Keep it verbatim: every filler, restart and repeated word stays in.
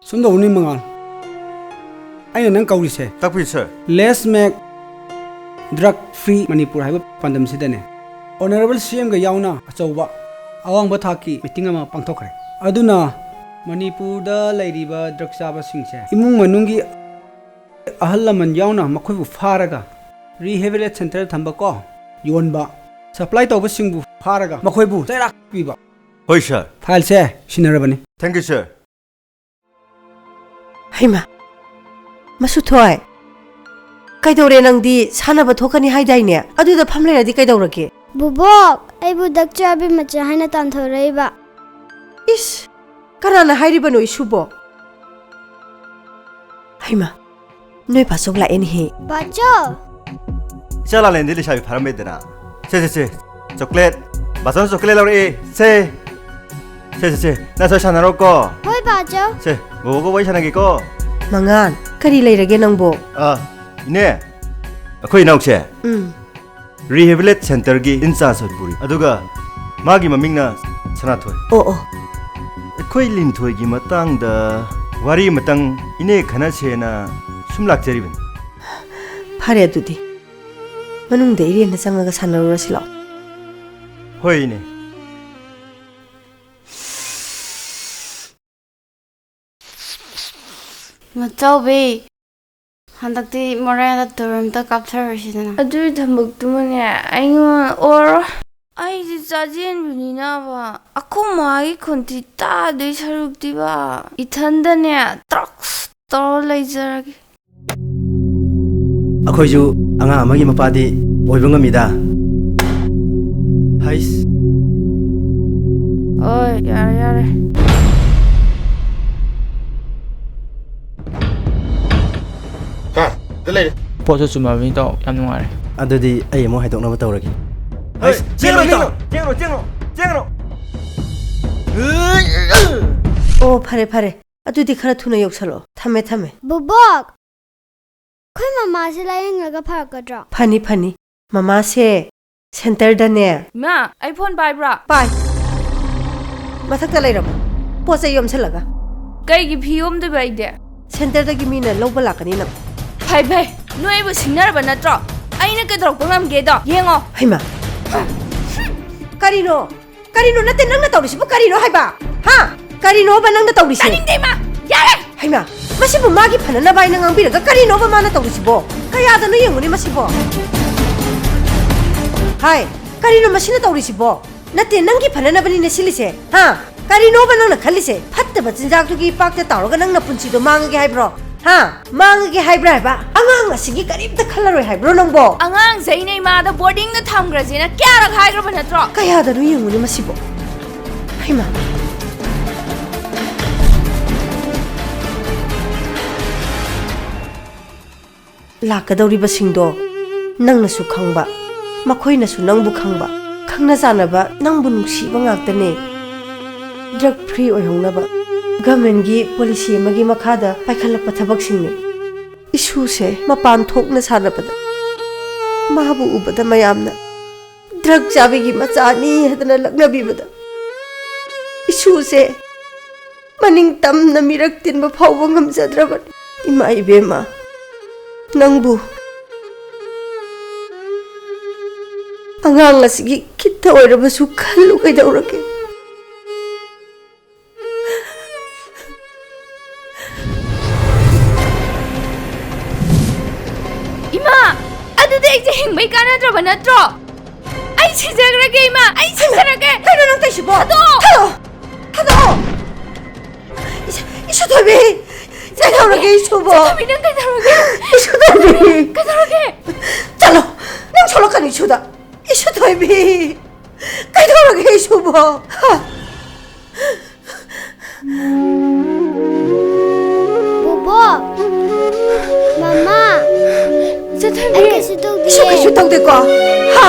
ꯁꯨꯝ ꯇꯧꯕꯅꯤ ꯃꯉꯥꯜ, ꯑꯩꯅ ꯅꯪ ꯀꯧꯔꯤꯁꯦ꯫ ꯇꯥꯛꯄꯤꯌꯨ ꯁꯥꯔ꯫ Let's make drug free Manipur ꯍꯥꯏꯕ ꯄꯥꯟꯗꯝꯁꯤꯗꯅꯦ, ꯑꯣꯅꯔꯦꯕꯜ ꯁꯤ ꯑꯦꯝꯒ ꯌꯥꯎꯅ ꯑꯆꯧꯕ ꯑꯋꯥꯡꯕ ꯊꯥꯛꯀꯤ ꯃꯤꯇꯤꯡ ꯑꯃ ꯄꯥꯡꯊꯣꯛꯈ꯭ꯔꯦ꯫ ꯑꯗꯨꯅ ꯃꯅꯤꯄꯨꯔꯗ ꯂꯩꯔꯤꯕ ꯗ꯭ꯔꯒ ꯆꯥꯕꯁꯤꯡꯁꯦ, ꯏꯃꯨꯡ ꯃꯅꯨꯡꯒꯤ ꯑꯍꯜ ꯂꯃꯟ ꯌꯥꯎꯅ ꯃꯈꯣꯏꯕꯨ ꯐꯥꯔꯒ ꯔꯤꯍꯦꯕꯤꯂꯤꯇꯦꯁꯟ ꯁꯦꯟꯇꯔꯗ ꯊꯝꯕ ꯀꯣ, ꯌꯣꯟꯕ, ꯁꯄ꯭ꯂꯥꯏ ꯇꯧꯕꯁꯤꯡꯕꯨ ꯐꯥꯔꯒ ꯃꯈꯣꯏꯕꯨ ꯆꯩꯔꯥꯛ ꯄꯤꯕ꯫ ꯍꯣꯏ ꯁꯥꯔ꯫ ꯐꯥꯏꯜꯁꯦ ꯁꯤꯟꯅꯔꯕꯅꯤ꯫ Thank you ꯁꯥꯔ꯫ ꯍꯩꯃꯥ, ꯃꯁꯨꯊꯣꯏ, ꯀꯩꯗꯧꯔꯦ? ꯅꯪꯗꯤ ꯁꯥꯟꯅꯕ ꯊꯣꯛꯀꯅꯤ ꯍꯥꯏꯗꯥꯏꯅꯦ? ꯑꯗꯨꯗ ꯐꯝ ꯂꯩꯔꯗꯤ ꯀꯩꯗꯧꯔꯒꯦ? ꯕꯨꯕꯣꯛ, ꯑꯩꯕꯨ ꯗ꯭ꯔꯒ ꯆꯥꯕꯤ ꯃꯆꯥ ꯍꯥꯏꯅ ꯇꯥꯟꯊꯣꯔꯛꯏꯕ꯫ ꯏꯁ, ꯀꯅꯥꯅ ꯍꯥꯏꯔꯤꯕꯅꯣ ꯏꯁꯨꯕꯣ? ꯍꯩꯃꯥ, ꯅꯣꯏ ꯄꯥꯆꯧ ꯂꯥꯛꯑꯦꯅꯦꯍꯦ꯫ ꯕꯥꯆꯧ! ꯏꯆꯥ ꯂꯥꯂꯦꯟꯗꯤ ꯂꯩꯁꯥꯕꯤ ꯐꯥꯔꯝꯃꯦꯗꯅ꯫ ꯁꯦ, ꯁꯦ, ꯁꯦ, ꯆꯣꯀ꯭ꯂꯦꯠ꯫ ꯕꯥꯆꯧꯅ ꯆꯣꯀ꯭ꯂꯦꯠ ꯂꯧꯔꯛꯑꯦ꯫ ꯁꯦ꯫ ꯁꯦ, ꯁꯦ, ꯁꯦ, ꯅꯪ ꯁ꯭ꯋꯥꯏ ꯁꯥꯟꯅꯔꯣꯀꯣ꯫ ꯍꯣꯏ, ꯕꯥꯆꯧ꯫ ꯁꯦ, ꯕꯣꯕꯣꯒ ꯋꯥꯔꯤ ꯁꯥꯟꯅꯒꯦꯀꯣ꯫ ꯃꯉꯥꯜ, ꯀꯔꯤ ꯂꯩꯔꯒꯦ ꯅꯪꯕꯣ? ꯑꯥ, ꯏꯅꯦ, ꯑꯩꯈꯣꯏ ꯏꯅꯥꯎꯁꯦ ꯎꯝ꯫ ꯔꯤꯍꯦꯕꯤꯂꯤꯇꯦꯁꯟ ꯁꯦꯟꯇꯔꯒꯤ ꯏꯟꯆꯥꯔꯖ ꯑꯣꯏꯅ ꯄꯨꯔꯤ, ꯑꯗꯨꯒ ꯃꯥꯒꯤ ꯃꯃꯤꯡꯅ ꯁꯅꯥꯊꯣꯏ꯫ ꯑꯣ, ꯑꯣ꯫ ꯑꯩꯈꯣꯏ ꯂꯤꯟꯊꯣꯏꯒꯤ ꯃꯇꯥꯡꯗ ꯋꯥꯔꯤ ꯑꯃꯇꯪ ꯏꯅꯦ ꯈꯟꯅꯁꯦꯅ ꯁꯨꯝ ꯂꯥꯛꯆꯔꯤꯕꯅꯤ꯫ ꯐꯔꯦ, ꯑꯗꯨꯗꯤ ꯃꯅꯨꯡꯗ ꯏꯔꯦꯟꯅ ꯆꯪꯉꯒ ꯁꯥꯟꯅꯔꯨꯔꯁꯤ ꯂꯥꯛꯑꯣ꯫ ꯍꯣꯏ, ꯏꯅꯦ꯫ ꯃꯆꯧꯕꯤ, ꯍꯟꯗꯛꯇꯤ ꯃꯣꯔꯦꯗ ꯇꯨꯔ ꯑꯝꯇ ꯀꯥꯞꯊꯔꯨꯁꯤꯗꯅ꯫ ꯑꯗꯨꯒꯤ ꯊꯕꯛꯇꯨꯃꯅꯦ, ꯑꯩꯉꯣꯟꯗ ꯑꯣꯔꯣ꯫ ꯑꯩꯗꯤ ꯆꯥꯖꯦꯟꯕꯅꯤꯅꯕ, ꯑꯩꯈꯣꯏ ꯃꯥꯒꯤ ꯈꯣꯟꯊꯤ ꯇꯥꯗꯣꯏ ꯁꯔꯨꯛꯇꯤꯕ, ꯏꯊꯟꯗꯅꯦ ꯗ꯭ꯔꯒꯁ ꯇꯧꯔ ꯂꯩꯖꯔꯒꯦ꯫ ꯑꯩꯈꯣꯏꯁꯨ ꯑꯉꯥꯡ ꯑꯃꯒꯤ ꯃꯄꯥꯗꯤ ꯑꯣꯏꯕ ꯉꯝꯃꯤꯗ꯫ ꯍꯩꯁ꯫ ꯍꯣꯏ, ꯌꯥꯔꯦ, ꯌꯥꯔꯦ꯫ ꯁꯥꯔ, ꯁꯤꯗ ꯂꯩꯔꯦ꯫ ꯄꯣꯠꯁꯨ ꯆꯨꯝꯃꯕꯅꯤ, ꯏꯇꯥꯎ꯫ ꯌꯥꯝ ꯅꯨꯡꯉꯥꯏꯔꯦ꯫ ꯑꯗꯨꯗꯤ ꯑꯩ ꯑꯃꯨꯛ ꯍꯥꯏꯗꯣꯛꯅꯕ ꯇꯧꯔꯒꯦ꯫ ꯍꯩꯁ, ꯆꯦꯜꯂꯣ, ꯆꯦꯜꯂꯣ, ꯏꯇꯥꯎ꯫ ꯆꯦꯜꯂꯣ, ꯆꯦꯜꯂꯣ, ꯆꯦꯜꯂꯣ꯫ ꯑꯣ, ꯐꯔꯦ, ꯐꯔꯦ꯫ ꯑꯗꯨꯗꯤ ꯈꯔ ꯊꯨꯅ ꯌꯧꯁꯜꯂꯛꯑꯣ꯫ ꯊꯝꯃꯦ, ꯊꯝꯃꯦ꯫ ꯕꯨꯕꯣꯛ! ꯑꯩꯈꯣꯏ ꯃꯃꯥꯁꯦ ꯂꯥꯌꯦꯡꯉꯒ ꯐꯔꯛꯀꯗ꯭ꯔꯣ? ꯐꯅꯤ, ꯐꯅꯤ꯫ ꯃꯃꯥꯁꯦ ꯁꯦꯟꯇꯔꯗꯅꯦ꯫ ꯏꯃꯥ, ꯑꯩ ꯐꯣꯟ ꯄꯥꯏꯕ꯭ꯔꯥ? ꯄꯥꯏ꯫ ꯃꯊꯛꯇ ꯂꯩꯔꯕꯣ? ꯄꯣꯠ ꯆꯩ ꯌꯣꯝꯁꯜꯂꯒ꯫ ꯀꯩꯒꯤ ꯐꯤ ꯌꯣꯝꯗꯣꯏꯕ ꯑꯩꯗꯤ? ꯁꯦꯟꯇꯔꯗꯒꯤ ꯃꯤꯅ ꯂꯧꯕ ꯂꯥꯛꯀꯅꯤ ꯅꯪ꯫ ꯐꯩ ꯐꯩ, ꯅꯣꯏꯕꯨ ꯁꯤꯡꯅꯔꯕ ꯅꯠꯇ꯭ꯔꯣ? ꯑꯩꯅ ꯀꯩꯗꯧꯔꯛꯄ ꯉꯝꯒꯦꯗꯣ ꯌꯦꯡꯉꯣ꯫ ꯍꯩꯃꯥ! ꯀꯔꯤꯅꯣ? ꯀꯔꯤꯅꯣ? ꯅꯠꯇꯦ, ꯅꯪꯅ ꯇꯧꯔꯤꯁꯤꯕꯨ ꯀꯔꯤꯅꯣ ꯍꯥꯏꯕ? ꯍꯥ? ꯀꯔꯤꯅꯣꯕ ꯅꯪꯅ ꯇꯧꯔꯤꯁꯦ? ꯇꯥꯅꯤꯡꯗꯦ, ꯏꯃꯥ! ꯌꯥꯔꯦ! ꯍꯩꯃꯥ! ꯃꯁꯤꯕꯨ ꯃꯥꯒꯤ ꯐꯅꯅꯕ ꯍꯥꯏꯅ ꯉꯥꯡꯕꯤꯔꯒ ꯀꯔꯤꯅꯣꯕ ꯃꯥꯅ ꯇꯧꯔꯤꯁꯤꯕꯣ? ꯀꯌꯥꯗꯅꯣ ꯌꯦꯡꯉꯨꯅꯦ ꯃꯁꯤꯕꯣ? ꯍꯥꯏ! ꯀꯔꯤꯅꯣ ꯃꯁꯤꯅ ꯇꯧꯔꯤꯁꯤꯕꯣ? ꯅꯠꯇꯦ, ꯅꯪꯒꯤ ꯐꯅꯅꯕꯅꯤꯅꯦ ꯁꯤꯜꯂꯤꯁꯦ, ꯍꯥ? ꯀꯔꯤꯅꯣꯕ ꯅꯪꯅ ꯈꯜꯂꯤꯁꯦ? ꯐꯠꯇꯕ ꯆꯤꯟꯖꯥꯛꯇꯨꯒꯤ ꯏꯄꯥꯛꯇ ꯇꯥꯎꯔꯒ ꯅꯪ ꯅꯄꯨꯟꯁꯤꯗꯣ ꯃꯥꯡꯉꯒꯦ ꯍꯥꯏꯕ꯭ꯔꯣ? ꯍꯥ? ꯃꯥꯡꯉꯒꯦ ꯍꯥꯏꯕ꯭ꯔꯥ ꯍꯥꯏꯕ? ꯑꯉꯥꯡ ꯑꯁꯤꯒꯤ ꯀꯔꯤꯝꯇ ꯈꯜꯂꯔꯣꯏ ꯍꯥꯏꯕ꯭ꯔꯣ ꯅꯪꯕꯣ? ꯑꯉꯥꯡꯁꯦ ꯑꯩꯅ ꯏꯃꯥꯗ ꯕꯣꯔꯗꯤꯡꯗ ꯊꯝꯈ꯭ꯔꯁꯦꯅ ꯀꯌꯥꯔꯛ ꯍꯥꯏꯈ꯭ꯔꯕ ꯅꯠꯇ꯭ꯔꯣ? ꯀꯌꯥꯗꯅꯣ ꯌꯦꯡꯉꯨꯅꯦ ꯃꯁꯤꯕꯣ꯫ ꯍꯩꯃꯥ! ꯂꯥꯛꯀꯗꯧꯔꯤꯕꯁꯤꯡꯗꯣ ꯅꯪꯅꯁꯨ ꯈꯪꯕ, ꯃꯈꯣꯏꯅꯁꯨ ꯅꯪꯕꯨ ꯈꯪꯕ, ꯈꯪꯅ ꯆꯥꯟꯅꯕ ꯅꯪꯕꯨ ꯅꯨꯡꯁꯤꯕ ꯉꯥꯛꯇꯅꯦ꯫ ꯗ꯭ꯔꯒ ꯐ꯭ꯔꯤ ꯑꯣꯏꯍꯧꯅꯕ ꯒꯚꯔꯟꯃꯦꯟꯒꯤ ꯄꯣꯂꯤꯁꯤ ꯑꯃꯒꯤ ꯃꯈꯥꯗ ꯄꯥꯏꯈꯠꯂꯛꯄ ꯊꯕꯛꯁꯤꯡꯅꯤ꯫ ꯏꯁꯨꯁꯦ ꯃꯄꯥꯟ ꯊꯣꯛꯅ ꯁꯥꯟꯅꯕꯗ ꯃꯥꯕꯨ ꯎꯕꯗ ꯃꯌꯥꯝꯅ ꯗ꯭ꯔꯒ ꯆꯥꯕꯤꯒꯤ ꯃꯆꯥꯅꯤ ꯍꯥꯏꯗꯅ ꯂꯛꯅꯕꯤꯕꯗ ꯏꯁꯨꯁꯦ ꯃꯅꯤꯡ ꯇꯝꯅ ꯃꯤꯔꯛ ꯇꯤꯟꯕ ꯐꯥꯎꯕ ꯉꯝꯖꯗ꯭ꯔꯕꯅꯤ꯫ ꯏꯃꯥ ꯏꯕꯦꯝꯃ, ꯅꯪꯕꯨ ꯑꯉꯥꯡ ꯑꯁꯤꯒꯤ ꯈꯤꯠꯇ ꯑꯣꯏꯔꯕꯁꯨ ꯈꯜꯂꯨ ꯀꯩꯗꯧꯔꯒꯦ? ꯏꯃꯥ, ꯑꯗꯨꯗꯤ ꯑꯩꯁꯦ ꯍꯤꯡꯕꯩ ꯀꯥꯟꯅꯗ꯭ꯔꯕ ꯅꯠꯇ꯭ꯔꯣ? ꯑꯩ ꯁꯤꯖꯈ꯭ꯔꯒꯦ ꯏꯃꯥ, ꯑꯩ ꯁꯤꯖꯔꯒꯦ꯫ ꯀꯩꯅꯣ ꯅꯪ ꯇꯧꯏꯁꯤꯕꯣ? ꯊꯥꯗꯣꯛꯑꯣ! ꯊꯥꯗꯣꯛꯑꯣ! ꯊꯥꯗꯣꯛꯑꯣ! ꯏꯁ-, ꯏꯁꯨ ꯊꯣꯏꯕꯤ! ꯀꯩꯗꯧꯔꯒꯦ ꯏꯁꯨꯕꯣ? ꯆꯠꯊꯕꯤ, ꯅꯪ ꯀꯩꯗꯧꯔꯒꯦ? ꯏꯁꯨ ꯊꯣꯏꯕꯤ! ꯀꯩꯗꯧꯔꯒꯦ? ꯆꯠꯂꯣ! ꯅꯪ ꯁꯣꯛꯂꯛꯀꯅꯤ ꯏꯁꯨꯗ! ꯏꯁꯨ ꯊꯣꯏꯕꯤ! ꯀꯩꯗꯧꯔꯒꯦ ꯏꯁꯨꯕꯣ? ꯍꯥ? ꯕꯣꯕꯣ! ꯃꯃꯥ! ꯆꯠꯊꯕꯤ! ꯑꯩ ꯀꯩꯁꯨ ꯇꯧꯗꯤꯌꯦ꯫ ꯏꯁꯨ ꯀꯩꯁꯨ ꯇꯧꯗꯦꯀꯣ? ꯍꯥ?